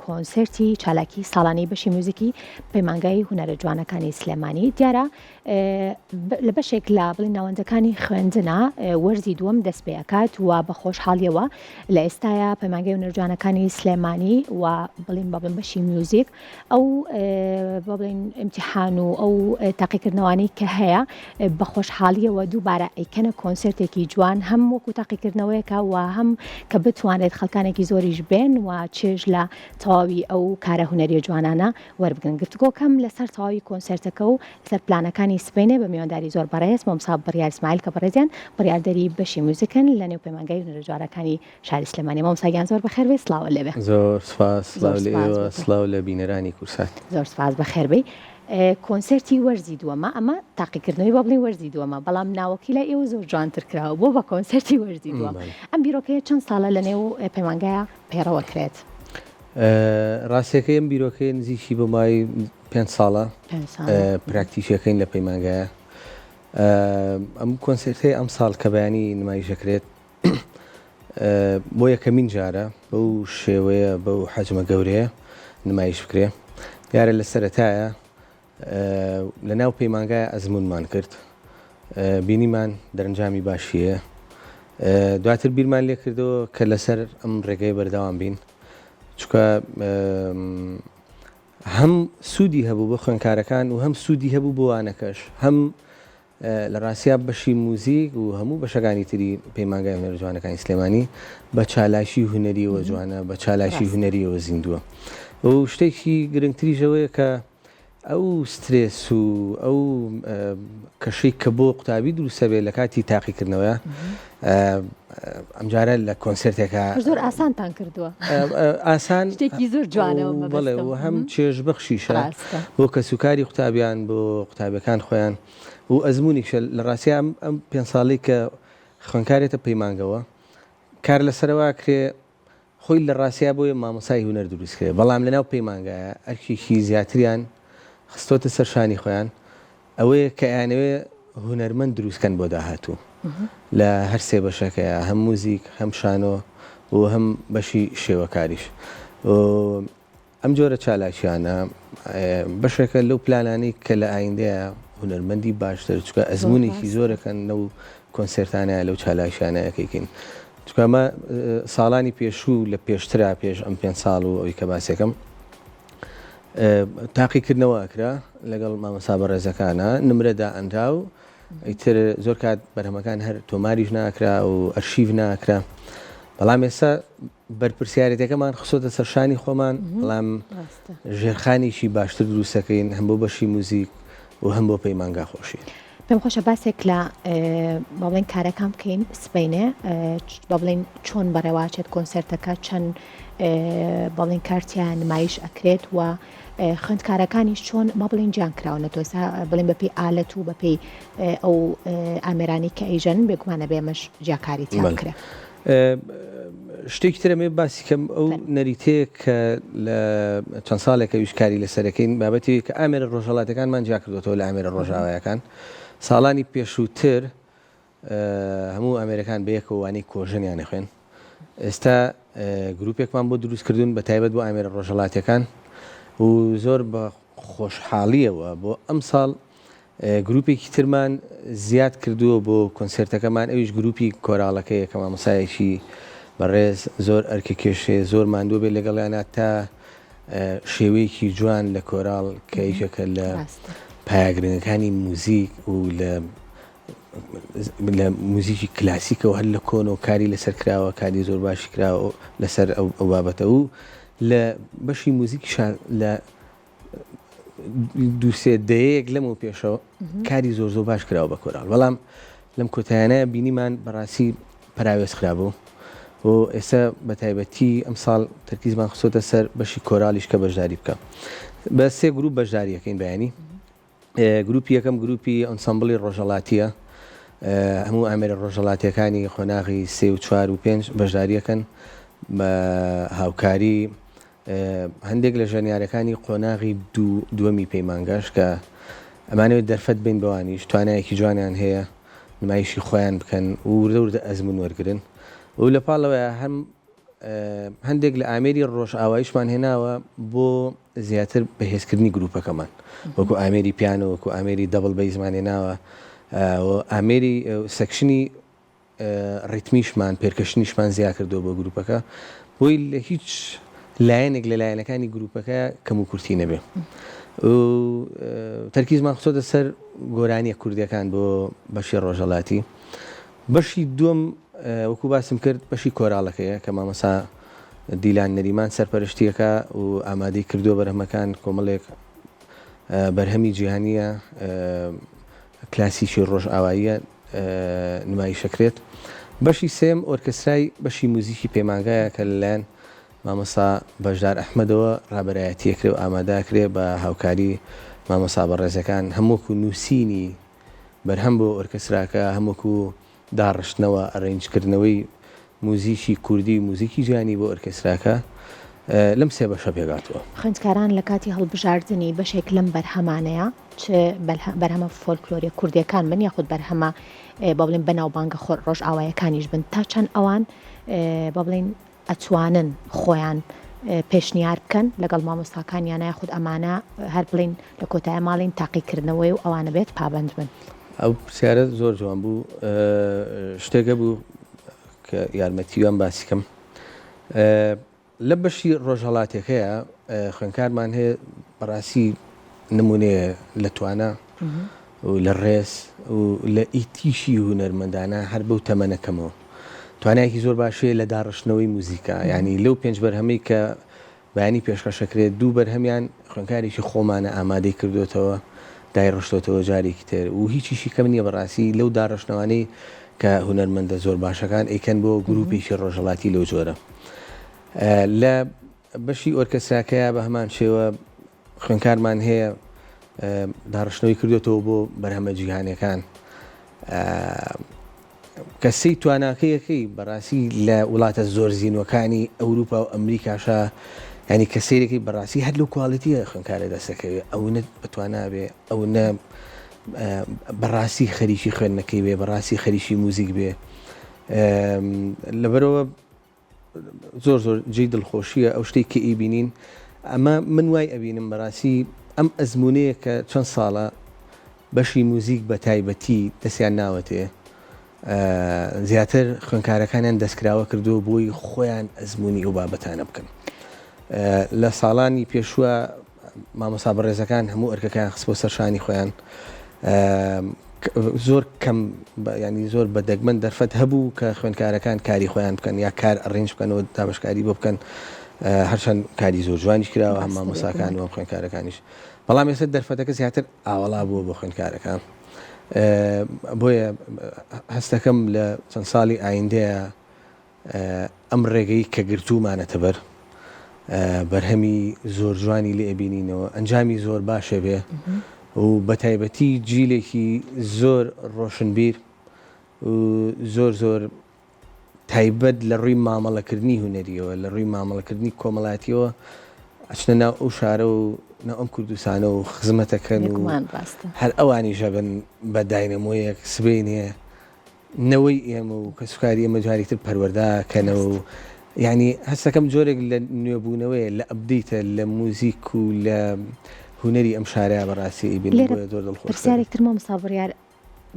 کۆنسێرتی چالاکی ساڵانەی بەشی میوزیکی پەیمانگای هونەرە جوانەکانی سلێمانی. دیارە لە بەشێک لە بڵێن ناوەندەکانی خوێندنا وەرزی دووەم دەست پێ ئەکات و بە خۆشحاڵیەوە لە ئێستایا پەیمانگای هونەرە جوانەکانی سلێمانی و بڵێن بە بڵێن بەشی میوزیک ئەو با بڵێین ئیمتیحان و ئەو تاقیکردنەوانەی کە هەیە بە خۆشحاڵیەوە دووبارە ئەیکەنە کۆنسێرتێکی جوان هەم وەکو تاقیکردنەوەیەکە و هەم کە بتوانێت خەڵکانێکی زۆریش بێن و چێژ لە تەواوی ئەو کارە هونەریە جوانانە وەربگرن گفتوگۆکەم لەسەر تەواوی کۆنسێرتەکە و لەسەر پلانەکانی سبەینێ بە میوانداری زۆر بەڕێز مامۆستا بڕیار ئیسماعیل کە بەڕێزیان بڕیاردەری بەشی میوزیکن لە نێو پەیمانگای هونەرە جوانەکانی شاری سلێمانی مامۆستا گیان زۆر بەخێر بێی سڵاوت لێ بێ. زۆر سپاس سڵاو لە ئێوە سڵاو لە بینەرانی کوردسات. زۆر سپاس بەخێر بێی. کۆنسێرتی وەرزی دووەمە ئەمە تاقیکردنەوەی با بڵێین وەرزی دووەمە بەڵام ناوەکەی لای ئێوە زۆر جوانتر کراوە بۆ بە کۆنسێرتی وەرزی دووەم ئەم بیرۆکەیە چەند ساڵە لە نێو پەیمانگایە پەیڕەوە کرێت؟ ڕاستیەکەی ئەم بیرۆکەیە نزیکی بۆ ماوەی پێنج ساڵە پراکتیکیەکەین لە پەیمانگایە ئەم کۆنسێرتەی ئەمساڵ کە بەیانی نمایش دەکرێت بۆ یەکەمین جارە بەو شێوەیە بەو حەجمە گەورەیە نمایش بکرێ دیارە لە سەرەتایە لە ناو پەیمانگای ئەزمونمان کرد بینیمان دەرەنجامی باشیە دواتر بیرمان لێ کردەوە کە لەسەر ئەم ڕێگەی بەردەوام بین چکە هەم سوودی هەبوو بۆ خوێنکارەکان و هەم سوودی هەبوو بۆ وانەکەش هەم لە ڕاستیا بەشی موزیک و هەموو بەشەکانی تری پەیمانگای هونەرە جوانەکانی سلێمانی بە چالاکی هونەریەوە جوانە، بە چالاکی هونەریەوە زیندووە و شتێکی گرنگتریش ئەوەیە کە ئەو سترێس و ئەو کەشەی کە بۆ قوتابی دروستە بێت لە کاتی تاقیکردنەوەیە ئەمجارە لە کۆنسێرتێکا زۆر ئاسانتان کردووە ئاسان شتێکی زۆر جوانە بەڵێ و هەم چێژبەخشیشە بۆ کەسوکاری قوتابیان بۆ قوتابیەکان خۆیان و ئەزموونیشە لە ڕاستیا ئەم ئەم پێنج ساڵەی کە خوێندکارێتە پەیمانگەوە کار لەسەرەوە کرێ خۆی لە ڕاستیا بۆیە مامۆسای هونەر دروست کرێ بەڵام لەناو پەیمانگایە ئەرکێکی زیاتریان خستۆتە سەر شانی خۆیان ئەوەیە کە ئەیانەوێ هونەرمەند دروست کەن بۆ داهاتوو لە هەر سێ بەشەکەیە هەم موزیک هەم شانۆ و هەم بەشی شێوەکاریش ئەم جۆرە چالاکیانە بەشێکە لەو پلانانەی کە لە ئایندەیە هونەرمەندی باشتر چونکە ئەزموونێکی زۆرەکەن لەو کۆنسێرتانەیە لەو چالاکیانەیە کەیکەین چونکە ئەمە ساڵانی پێشوو لە پێشترا پێش ئەم پێنج ساڵ و ئەوی کە باسێکم تاقیکردنەوە ئەکرا لەگەڵ مامۆستا بەڕێزەکانە نمرە دائەنرا و ئیتر زۆر کات بەرهەمەکان هەر تۆماریش ناکرا و ئەرشیف ناکرا بەڵام ئێستا بەرپرسیارێتیەکەمان خستۆتە سەر شانی خۆمان، بەڵام ژێرخانێکی باشتر دروست دەکەین هەم بۆ بەشی موزیک و هەم بۆ پەیمانگا خۆشی. پێم خۆشە باسێک لە با بڵێین کارەکان بکەین سبەینێ با بڵێین چۆن بەڕێواچێت کۆنسێرتەکە چەند با بڵێین کارتیا نمایش ئەکرێت و خوێندکارەکانیش چۆن با بڵێین جیان کراونەتەوە ئێستا بڵێن بەپێی ئالەت و بەپێی ئەو ئامێرانی کە ئەیژەن بێگومان ئەبێ ئەمەش جیاکاری تیا بکرێ. شتێکی تر ئەمەوێت باسی کەم ئەو نەریتەیە کە لە چەند ساڵێکە ویش کاری لەسەرەکەین بابەتی کە ئامێرە ڕۆژهەڵاتەکانمان جیا کردوێتەوە لە ئامێرە ڕۆژاوایەکان ساڵانی پێشووتر هەموو ئامێرەکان بەیەکەوە وانەی کۆژەنیان خوێن ئێستا گروپێکمان بۆ دروست کردوون بە تایبەت بۆ ئامێرە ڕۆژهەڵاتیەکان و زۆر بە خۆشحاڵیەوە بۆ ئەمساڵ گروپێکی ترمان زیاد کردووە بۆ کۆنسێرتەکەمان ئەویش گروپی کۆراڵەکەیە کە مامۆسایەکی بەڕێز زۆر ئەرکە کێشێ زۆر ماندوو بێت لەگەڵیانە تا شێوەیەکی جوان لە کۆراڵ کە یەکێکە لە پایە گرنگەکانی موزیک و لە لە موزیکی کلاسیکەوە هەر لە کۆنەوە کاری لەسەر کراوە کاری زۆر باشی کراوە لەسەر ئەو بابەتە و لە بەشی موزیکیشا لە دووسێ دەیەیەک لەمەو پێشەوە کاری زۆر زۆر باش کراوە بە کۆرال بەڵام لەم کۆتایانە بینیمان بەڕاستی پەراوێز خرابوو و ئێستا بە تایبەتی ئەم ساڵ تەرکیزمان خستۆتە سەر بەشی کۆرالیش کە بەشداری بکە بە سێ گروپ بەشداریەکەین بەیانی گروپی یەکەم گروپی ئەنسەمبڵی ڕۆژهەڵاتییە، هەموو ئامێرە ڕۆژهەڵاتییەکانی قۆناغی سێ و چوار و پێنج بەشدارییەکەن بە هاوکاری هەندێک لە ژەنیارەکانی قۆناغی دوو دووەمی پەیمانگاش کە ئەمانەوێت دەرفەت بین بەوانیش توانایەکی جوانیان هەیە نمایشی خۆیان بکەن و وردە وردە ئەزمون وەرگن و لە پاڵەوەیە هەم. هەندێک لە ئامێری ڕۆژئاواییشمان هێناوە بۆ زیاتر بەهێزکردنی گروپەکەمان وەکو ئامێری پیانۆ وەکو ئامێری double bass مان هێناوە و ئامێری section ی ڕیتمیشمان percussion یشمان زیا کردووە بۆ گروپەکە بۆی لە هیچ لایەنێک لە لایەنەکانی گروپەکە کەم و کورتی نەبێ و تەرکیزمان خستۆتە سەر گۆرانیە کوردیەکان بۆ بەشی ڕۆژهەڵاتی بەشی دووەم وەکو باسم کرد بەشی کۆراڵەکەیە کە مامۆسا دیلان نەریمان سەرپەرشتیەکە و ئامادەی کردووە بەرهەمەکان کۆمەڵێک بەرهەمی جیهانیە کلاسیکی ڕۆژئاواییە نمایشەکرێت. بەشی سێیەم ئۆرکێسترای بەشی موزیکی پەیمانگایە کە لەلایەن مامۆستا بەشدار ئەحمەدەوە ڕابەرایەتیەکرێ و ئامادەکرێ بە هاوکاری مامۆستا بەڕێزەکان هەم وەکو نووسینی بەرهەم بۆ ئۆرکێستراکە هەم وەکو داڕشتنەوە arrange کردنەوەی موزیکی کوردی و موزیکی جیهانی بۆ ئۆرکێستراکە لەم سێ بەشە پێکهاتووە. خوێندکاران لە کاتی هەڵبژاردنی بەشێک لەم بەرهەمانەیە چ بەرهەمە فۆلکلۆریە کوردیەکان بن یاخود بەرهەمە با بڵێین بەناوبانگە خۆر ڕۆژئاوایەکانیش بن تا چەند ئەوان با بڵێین ئەتوانن خۆیان پێشنیار بکەن لەگەڵ مامۆستاکانیانە یاخود ئەمانە هەر بڵین لە کۆتایە ماڵین تاقیکردنەوەی و ئەوانە بێت پابند بن. ئەو پرسیارە زۆر جوان بوو شتێکە بوو کە یارمەتیوان باسی کەم لە بەشی ڕۆژهەڵاتەکەیە خوێنکارمان هەیە بەڕاستی نمونەیە لە توانا و لە ڕێز و لە ئیتیشی هونەرمەندانە هەر بەو تەمەنە کەمەوە توانایەکی زۆر باشەیە لە داڕشتنەوەی موزیکا یانی لەو پێنج بەرهەمەی کە بەیانی پێشکەشەکرێت دوو بەرهەمیان خوێنکارێکی خۆمانە ئامادەی کردوێتەوە دایڕشتۆتەوە جارێکی تر و هیچیشی کەم نییە بەڕاستی لەو داڕشتنەوانەی کە هونەرمەندە زۆر باشەکان ئەیکەن بۆ گروپێکی ڕۆژهەڵاتی لەو جۆرە لە بەشی ئۆرکەستراکەیە بە هەمان شێوە خوێنکارمان هەیە داڕشتنەوەی کردوێتەوە بۆ بەرهەمە جیهانیەکان کە سەی تواناکەیەکەی بەڕاستی لە وڵاتە زۆر زیینوەکانی ئەوروپا و ئەمریکاشە ینی کە سیرەکەی بەڕاستی هەر لەو quality ە خوێنکارە دەستەکەوێ ئەو نە بەتوانابێ ئەو نە بەڕاستی خەریکی خوێندنەکەی بێ بەڕاستی خەریکی موزیک بێ لەبەرەوە زۆر زۆر جێی دڵخۆشیە ئەو شتەی کە ئیبینین ئەمە من وای ئەبینم بەڕاستی ئەم ئەزمونەیە کە چەند ساڵە بەشی موزیک بە تایبەتی دەستیان ناوەتێ زیاتر خوێنکارەکانیان دەستکراوە کردووە بۆی خۆیان ئەزمموی ئەو بابەتانە بکەن لە ساڵانی پێشووە مامۆستا بەڕێزەکان هەموو ئەرکەکەیان خستبووە سەر شانی خۆیان زۆر کەم ینی زۆر بە دەگمەن دەرفەت هەبوو کە خوێندکارەکان کاری خۆیان بکەن یا کار arrange بکەن و دابشکاری بۆ بکەن هەرچەند کاری زۆر جوانیش کراوە هەم مامۆساکان و خوێندکارەکانیش بەڵام ئێستا دەرفەتەکە زیاتر ئاوەڵا بووە بۆ خوێندکارەکان بۆیە هەستەکەم لە چەند ساڵی ئایندەیە ئەم ڕێگەی کە گرتوومانەتە بەر بەرهەمی زۆر جوانی لێ ئەبینینەوە ئەنجامی زۆر باشێ بێ و بە تایبەتی جیلێکی زۆر ڕۆشنبیر و زۆر زۆر تایبەت لە ڕووی مامەڵەکردنی هونەریەوە لە ڕووی مامەڵەکردنی کۆمەڵاتیەوە ئەچنە ناو ئەو شارە و ناو ئەم کوردستانە و خزمەتەکەن و هەر ئەوانیشە بن بە داینەمۆیەک سبەینێ نەوەی ئێمە و کەسوکاری ئێمە جارێکی تر پەروەردە کەنەوە و یانی هەستەکەم جۆرێک لە نوێبوونەوەیە لە update ە لە موزیک و لە هونەری ئەم شارەیە بەڕاستی ئەیبینم لێرە بۆیە زۆر دڵخۆشم. پرسیارێک تر مامۆستا بڕیار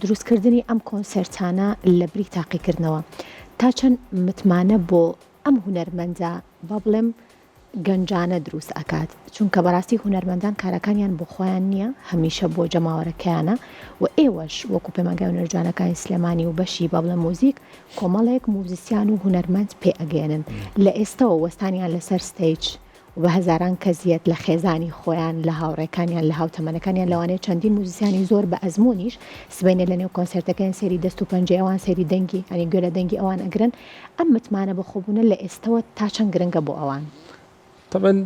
دروستکردنی ئەم کۆنسێرتانە لە بری تاقیکردنەوە تا چەند متمانە بۆ ئەم هونەرمەندە با بڵێم گەنجانە دروست ئەکات چونکە بەڕاستی هونەرمەندان کارەکانیان بۆ خۆیان نییە هەمیشە بۆ جەماوەرەکەیانە و ئێوەش وەکو پەیمانگای هونەرجوانەکانی سلێمانی و بەشی با بڵێم موزیک کۆمەڵێک موزیسیان و هونەرمەند پێ ئەگەیەنن لە ئێستەوە وەستانیان لەسەر stage و بە هەزاران کەس یەت لە خێزانی خۆیان لە هاوڕێکانیان لە هاوتەمەنەکانیان لەوانەیە چەندین موزیسیانی زۆر بە ئەزموونیش سبەینێ لە نێو کۆنسێرتەکەیان سەیری دەست و پەنجەی ئەوان سەیری دەنگی یانی گوێ لە دەنگی ئەوان ئەگرن ئەم متمانە بەخۆبوونە لە ئێستەوە تا چەند گرنگە بۆ ئەوان؟ تەبعەن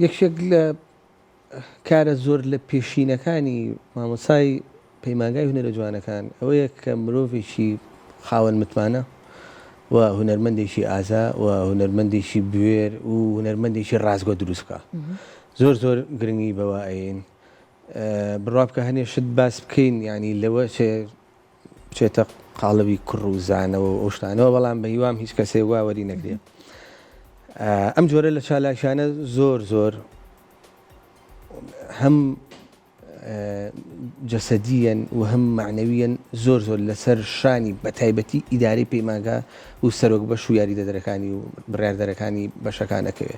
یەکێک لە کارە زۆر لە پێشینەکانی مامۆستای پەیمانگای هونەرە جوانەکان ئەوەیە کە مرۆڤێکی خاوەن متمانە و هونەرمەندێکی ئازا و هونەرمەندێکی بوێر و هونەرمەندێکی ڕاستگۆ دروست بکا. زۆر زۆر گرنگی بەوە ئەیەین. بڕوا بکە هەنێ شت باس بکەین یانی لەوە چێ بچێتە قاڵبی کوڕ و زانەوە و ئەو شتانەوە بەڵام بە هیوام هیچ کەسێک وا وەری نەگرێ. ئەم جۆرە لە چالاکیانە زۆر زۆر هەم جەسەدییەن و هەم مەعنەوییەن زۆر زۆر لەسەر شانی بە تایبەتی ئیدارەی پەیمانگا و سەرۆک بەش و یاریدەدەرەکانی و بڕیاردەرەکانی بەشەکان ئەکەوێ.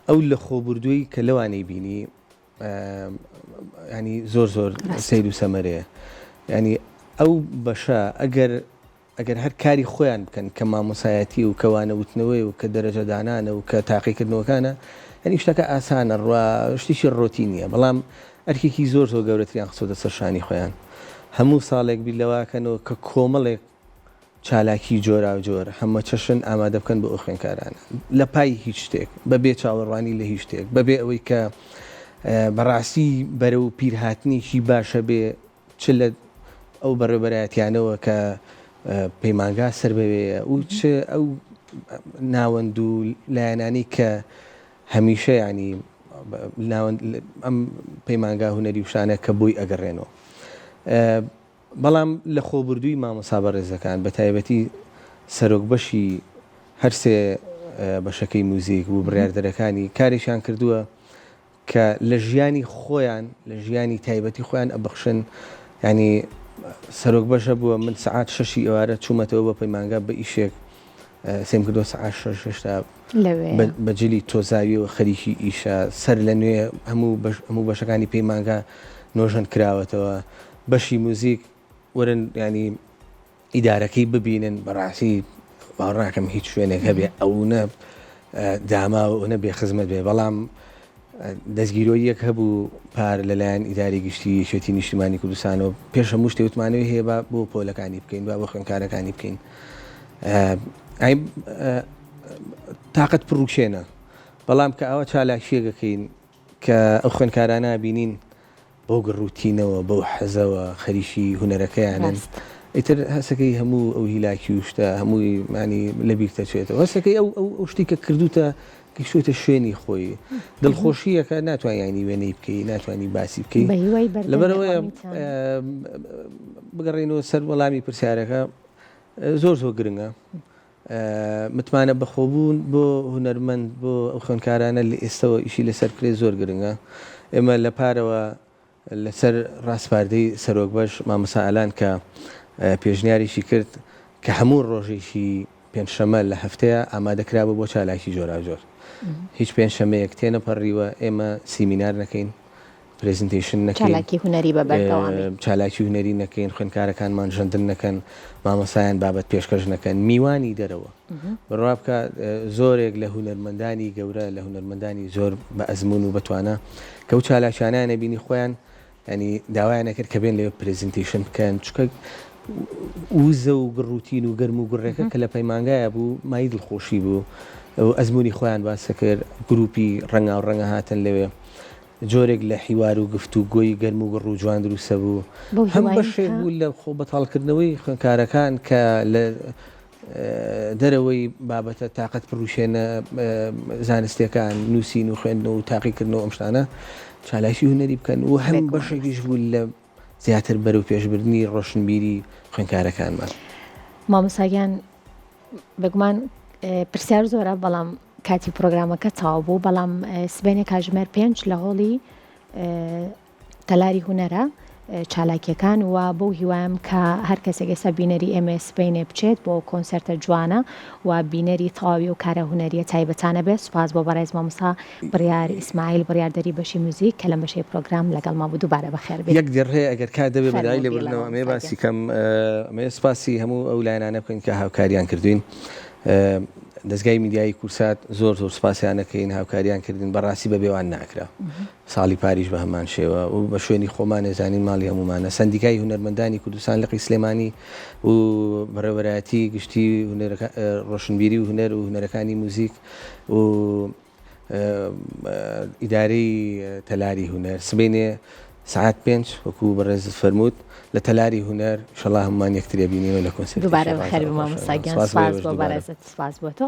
ئەو لەخۆبوردووی کە لەوانەی بینی ینی زۆر زۆر سەیر و سەمەرەیە. ینی ئەو بەشە ئەگەر ئەگەر هەر کاری خۆیان بکەن کە مامۆسایەتی و کە وانە وتنەوەیە و کە دەرەجە دانانە و کە تاقیکردنەوەکانە یانی شتەکە ئاسانە ڕوا شتێکی ڕۆتینیە بەڵام ئەرکێکی زۆر زۆر گەورەتریان خستۆتە سەر شانی خۆیان هەموو ساڵێک بیر لەوەکەنەوە کە کۆمەڵێک چالاکی جۆراوجۆر هەمەچەشن ئامادە بکەن بۆ ئەو خوێندکارانە لە پای هیچ شتێک بەبێ چاوەڕوانی لە هیچ شتێک بەبێ ئەوەی کە بەڕاستی بەرەو پیرهاتنێکی باشە بێ چ لە ئەو بەڕێوبەرایەتیانەوە کە پەیمانگا سەر بەوێیە و چ ئەو ناوەند و لایەنانەی کە هەمیشە ینی ناوەند ئەم پەیمانگا هونەری وشانە کە بۆی ئەگەڕێنەوە. بەڵام لە خۆبردووی مامۆسا بەڕێزەکان بە تایبەتی سەرۆک بەشی هەرسێ بەشەکەی موزیک و بڕیاردەرەکانی کارێکیان کردووە کە لە ژیانی خۆیان لە ژیانی تایبەتی خۆیان ئەبەخشن یانی سەرۆک بەشە بووە من سەعات شەشی ئێوارە چوومەتەوە بۆ پەیمانگا بە ئیشێک سێم کردووە سەعات شەش هێشتا بە جلی تۆزاویەوە خەریکی ئیشە سەر لە نوێ هەموو هەموو بەشەکانی پەیمانگا نۆژەن کراوەتەوە بەشی موزیک وەرن ینی ئیدارەکەی ببینن بەڕاستی باوەڕ ناکەم هیچ شوێنێک هەبێ ئەونە داما و ئەونە بێ خزمەت بێ بەڵام دەستگیرۆییەک هەبوو پار لەلایەن ئیداری گشتی یەکێتی نیشتیمانی کوردستانەوە پێش هەموو شتێ وتمانەوەی هەیە با بۆ پۆلەکانی بکەین با بۆ خوێندکارەکانی بکەین تاقەت پڕوکێنە بەڵام کە ئەوە چالاکیەکەکەین کە ئەو خوێندکارانە بینین بەو گڕوتینەوە، بەو حەزەوە خەریکی هونەرەکەیانن، ئیتر هەستەکەی هەموو ئەو هیلاکی و شتە هەمووی مانی لە بیر دەچێتەوە. هەستەکەی ئەو ئەو ئەو شتەی کە کردووتە گەیشتووەتە شوێنی خۆی. دڵخۆشییەکە ناتوانی یانی وێنەی بکەی، ناتوانی باسی بکەی. بە هیوای بەردەمی لەبەرئەوەیە ئامیتان. بگەڕێینەوە سەر وەڵامی پرسیارەکە، زۆر زۆر گرنگە. متمانە بەخۆبوون بۆ هونەرمەند بۆ ئەو خوێندکارانە لە ئێستەوە ئیشی لەسەر بکرێت زۆر گرنگە. ئێمە لە پارەوە لەسەر ڕاسپاردەی سەرۆک بەش مامۆستا ئالان کە پێشنیاریشی کرد کە هەموو ڕۆژێکی پێنجشەممە لە هەفتەیە ئامادە کرابوو بۆ چالاکی جۆراوجۆر. هیچ پێنجشەممەیەک تێنەپەڕیوە ئێمە سیمینار نەکەین، presentation نەکەین، چالاکی هونەری بە بەردەوامی. چالاکی هونەری نەکەین، خوێندکارەکانمان ژەندن نەکەن، مامۆستایان بابەت پێشکەش نەکەن، میوانی دەرەوە. بڕوا بکە زۆرێک لە هونەرمەندانی گەورە، لە هونەرمەندانی زۆر بە ئەزموون و بەتوانا کە ئەو چالاکیانەیان ئەبینی خۆیان یانی داوایان ئەکرد کە بێن لەوێ presentation بکەن، چونکە وزە و گڕوتین و گەرم و گوڕێکە کە لە پەیمانگایە بوو مایەی دڵخۆشی بوو و ئەزموونی خۆیان باس ئەکرد، گرووپی ڕەنگاوڕەنگە هاتن لەوێ. جۆرێک لە حیوار و گفتوگۆی گەرم و گوڕ و جوان دروستە بوو. بەو هەم هیوایەی بەشێک کە. بوو لە خۆ بەتاڵکردنەوەی خوێندکارەکان کە لە دەرەوەی بابەتە تاقەت پڕوشێنە زانستیەکان، نووسین و خوێندنەوە و تاقیکردنەوە ئەم شتانە، چالاکی هونەری بکەن و هەم بێگومان بەشێکیش ڕاستە. بوو لە زیاتر بەرەو پێشبردنی ڕۆشنبیری خوێندکارەکانمان. مامۆستا گیان بێگومان پرسیار زۆرە بەڵام کاتی پرۆگرامەکە تەواو بوو بەڵام سبەینێ کاتژمێر پێنج لە هۆڵی تەلاری هونەرە چالاکیەکان و بەو هیوایم کە هەر کەسێک ئێستا بینەری ئێمە سبەینێ بچێت بۆ کۆنسێرتە جوانە و بینەری تەواوی ئەو کارە هونەریە تایبەتانە بێت سوپاس بۆ بەڕێز مامۆستا بڕیار ئیسماعیل بڕیاردەری بەشی موزیک کە لەم بەشەی پرۆگرام لەگەڵمان بوو دووبارە بەخێر بێی. یەک دێڕ هەیە ئەگەر کات دەبێ بە داوای فەرموو بیڵێ لێبوردنەوە ئەمەیە مامۆستا باسی گیان. کەم ئەمەیە سوپاسی هەموو ئەو لایەنانە بکەین کە هاوکاریان کردوین دەزگای میدیایی کوردسات زۆر زۆر سوپاسیان ئەکەین هاوکاریان کردین بەڕاستی بە بێوان ناکرا ساڵی پاریش بە هەمان شێوە و بە شوێنی خۆمانێ زانین ماڵی هەموومانە سەندیکای هونەرمەندانی کوردستان لقی سلێمانی و بەڕێوەبەرایەتی گشتی ڕۆشنبیری و هونەر و هونەرەکانی موزیک و ئیدارەی تەلاری هونەر سبەینێ سەعات پێنج وەکو بەڕێزت فەرمووت لە تەلاری هونەر ئیشەڵا هەموومان یەکتری ئەبینینەوە لە کۆنسێرتێکی دووبارە ڕازاوە بەخێربێی مامۆستا خۆشەوە گیان سپاس بۆ سپاس ئێوەش بۆ دووبارە. بەڕێزت سپاس بۆ تۆ.